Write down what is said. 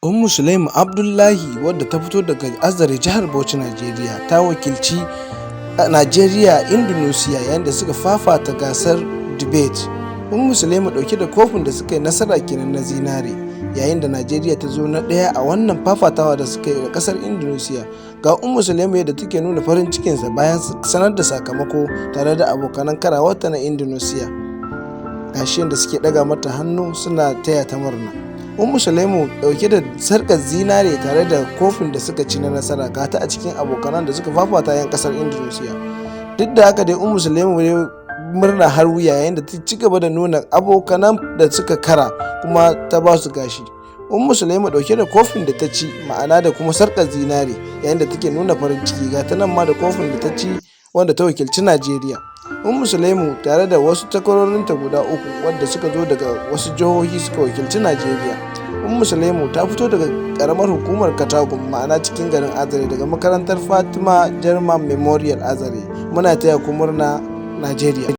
Ummu Sulaimu Abdullahi, wadda ta fito daga Azare, jihar Bauchi, Najeriya, ta wakilci Najeriya a Indonesia yayin da suka fafata gasar debate. Ummu Sulaimu dauke da kofin da suka yi nasara kenan na zinare, yayin da Najeriya ta zo na ɗaya a wannan fafatawa da suka yi da ƙasar Indonesia. Ga Ummu Sulaimu yadda take nuna farin cikinsa bayan sanar da sakamako tare da abokanan karawarta na Indonesia. Gashi yadda suke ɗaga mata hannu suna taya ta murna. Ummu Sulaimu dauke da sarkar zinare tare da kofin da suka ci na nasara, ga ta a cikin abokanan da suka fafata 'yan kasar Indonesia. Duk da haka dai, Ummu Sulaimu ne murna har wuya yayin da ta ci gaba da nuna abokanan da suka kara kuma ta ba su gashi. Ummu Sulaimu dauke da kofin da ta ci, ma'ana da kuma sarkar zinare, yayin da take nuna farin ciki. Ga ta nan ma da kofin da ta ci wanda ta wakilci Najeriya. Ummu Sulaimu tare da wasu takwarorinta guda uku wadda suka zo daga wasu jihohi suka wakilci Najeriya. Ummu Sulaimu ta fito daga karamar hukumar Katagum, ma'ana cikin garin Azare, daga makarantar Fatima Jarma Memorial Azare. Muna taya ku murna, Najeriya.